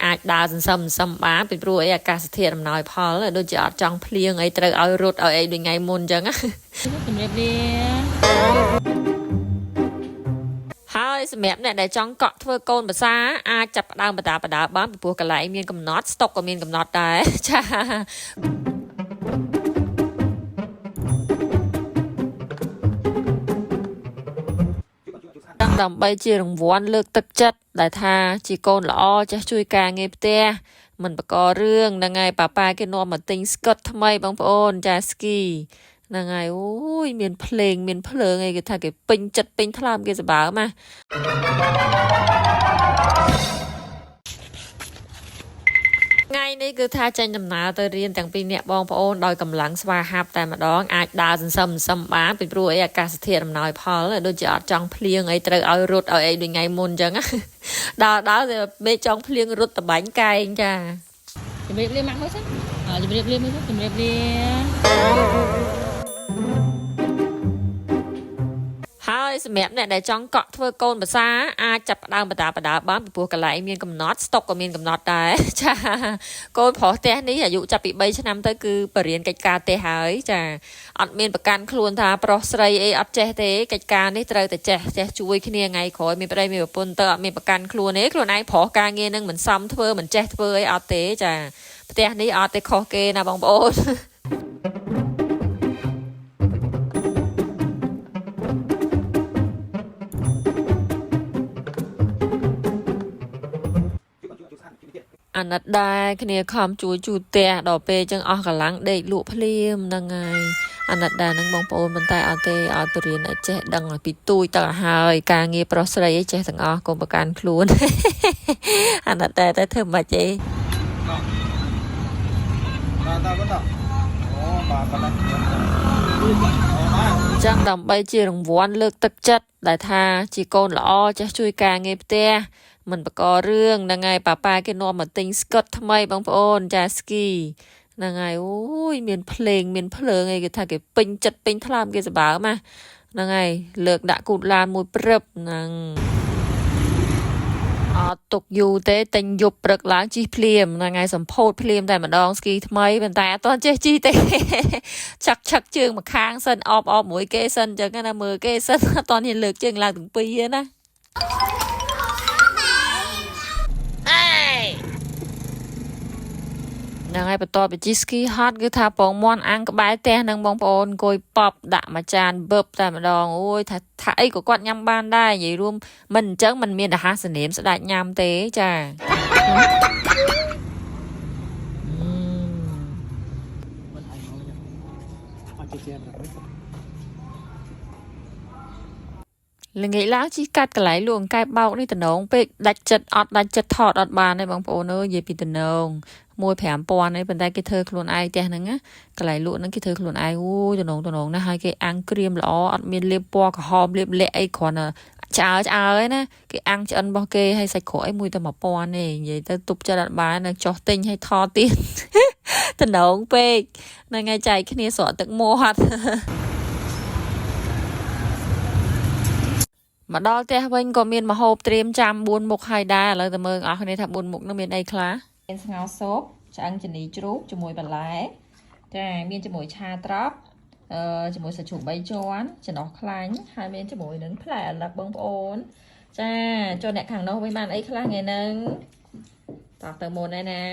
អាចដើរសន្សឹមសន្សឹមបានពីព្រោះអីអាកាសធាតុអំណោយផលដូចជាអត់ចង់ភ្លៀងអីត្រូវឲ្យរត់ឲ្យអីដូចថ្ងៃមុនអញ្ចឹងណា ជំរាបលា ហើយសម្រាប់អ្នកដែលចង់កក់ធ្វើកូនភាសាអាចចាប់ផ្ដើមបដាបដាបានពីព្រោះកន្លែងមានកំណត់ស្តុកក៏មានកំណត់ដែរចាដើម្បីជារង្វាន់លើកទឹកចិត្តដែលថាជាកូនល្អចេះជួយការងារផ្ទះមិនបង្ករឿងហ្នឹងហើយប៉ាប៉ាគេនាំមកទិញស្កុតថ្មីបងប្អូនចាស្គីហ្នឹងហើយអូយមានភ្លេងមានភ្លើងអីគេថាគេពេញចិត្តពេញថ្លើមគេសប្បើមណា ថ្ងៃនេះគឺថាចេញដំណើរទៅរៀនទាំងពីរនាក់បងប្អូនដោយកម្លាំងស្វាហាប់តែម្ដងអាចដើរសន្សឹមសន្សឹមបានពីព្រោះអីអាកាសធាតុអំណោយផលដូចជាអត់ចង់ភ្លៀងអីត្រូវឲ្យរត់ឲ្យអីដូចថ្ងៃមុនអញ្ចឹងណាដើរដើរតែមេចង់ភ្លៀងរត់តបាញ់កែងចា ជំរាបលាម៉ាក់មួយសិនអើជំរាបលាមួយសិនជំរាបលា ហើយសម្រាប់អ្នកដែលចង់កក់ធ្វើកូនភាសាអាចចាប់ផ្ដើមបដាបដាបានពីព្រោះកន្លែងមានកំណត់ស្តុកក៏មានកំណត់ដែរចាកូនប្រុសផ្ទះនេះអាយុចាប់ពី3ឆ្នាំទៅគឺបរៀនកិច្ចការផ្ទះហើយចាអត់មានប្រកាន់ខ្លួនថាប្រុសស្រីអីអត់ចេះទេកិច្ចការនេះត្រូវតែចេះចេះជួយគ្នាថ្ងៃក្រោយមានប្តីមានប្រពន្ធទៅអត់មានប្រកាន់ខ្លួនទេខ្លួនឯងប្រុសការងារនឹងមិនសមធ្វើមិនចេះធ្វើអីអត់ទេចាផ្ទះនេះអត់ទេខុសគេណាបងប្អូន អាណិតដែរគ្នាខំជួយជូតផ្ទះដល់ពេលចឹងអស់កម្លាំងដេកលក់ភ្លាមហ្នឹងហើយអាណិតដែរហ្នឹងបងប្អូនប៉ុន្តែអត់ទេឲ្យទៅរៀនឲ្យចេះដឹងឲ្យពីទូចទៅឲ្យហើយការងារប្រុសស្រីអីចេះទាំងអស់កុំប្រកាន់ខ្លួន អាណិតដែរតែធ្វើមិនទេ បាទតបន្តអូបាទប៉ុណ្ណេះ ចឹងដើម្បីជារង្វាន់លើកទឹកចិត្តដែលថាជាកូនល្អចេះជួយការងារផ្ទះមិនបង្ករឿងហ្នឹងហើយប៉ាប៉ាគេនាំមកទិញស្កុតថ្មីបងប្អូនចាស្គីហ្នឹងហើយអូយមានភ្លេងមានភ្លើងអីគេថាគេពេញចិត្តពេញថ្លើមគេសប្បើមណាហ្នឹងហើយលើកដាក់គូតឡានមួយព្រឹបហ្នឹងអត់ទុកយូរទេទិញយប់ព្រឹកឡើងជិះភ្លាមហ្នឹងហើយសម្ពោធភ្លាមតែម្ដងស្គីថ្មីប៉ុន្តែអត់ទាន់ចេះជិះទេ ឆឹកឆឹកជើងមកខាងសិនអបអបមួយគេសិនអញ្ចឹងណាមើលគេសិនអត់ទាន់ហ៊ានលើកជើងឡើងទាំងពីរទេណាហ្នឹងហើយបន្ទាប់ពីជិះស្គីហត់គឺថាពងមន់អាំងក្បែរផ្ទះហ្នឹងបងប្អូនអង្គុយប៉ប់ដាក់មួយចានបឹបតែម្ដងអូយថាថាអីក៏គាត់ញ៉ាំបានដែរនិយាយរួមមិនអញ្ចឹងមិនមានអាហារសនាមស្ដាច់ញ៉ាំទេចា អត់ជាជា ល្ងាចឡើងជីកាត់កន្លែងលក់អង្កែបោកនេះតំណងពេកដាច់ចិត្តអត់ដាច់ចិត្តថតអត់បានទេបងប្អូនអើយនិយាយពីតំណងមួយ5000ឯងប៉ុន្តែគេធ្វើខ្លួនឯងផ្ទះហ្នឹងណាកន្លែងលក់ហ្នឹងគេធ្វើខ្លួនឯងអូយតំណងតំណងណាស់ហើយគេអាំងក្រៀមល្អអត់មានលាបពណ៌ក្រហមលាបលាក់អីគ្រាន់តែឆ្អើឆ្អើឯណាគេអាំងឆ្អិនរបស់គេហើយសាច់ក្រកអីមួយតែ1000ទេនិយាយទៅទប់ចិត្តអត់បាននៅចោះទិញឲ្យថតទៀត តំណងពេកហ្នឹងហើយចែកគ្នាស្រក់ទឹកមាត់ មកដល់ផ្ទះវិញក៏មានម្ហូបត្រៀមចាំ4មុខហើយដែរឥឡូវទៅមើលអស់គ្នាថា4មុខនោះមានអីខ្លះ មានស្ងោរស៊ុបឆ្អឹងជំនីជ្រូកជាមួយបន្លែចាមានជាមួយឆាត្រប់អឺជាមួយសាច់ជ្រូក3ជាន់ចំណុះខ្លាញ់ហើយមានជាមួយនឹងផ្លែឪឡឹកបងប្អូន ចាចូលអ្នកខាងនោះវិញបានអីខ្លះថ្ងៃហ្នឹងតោះទៅមុនហើយណា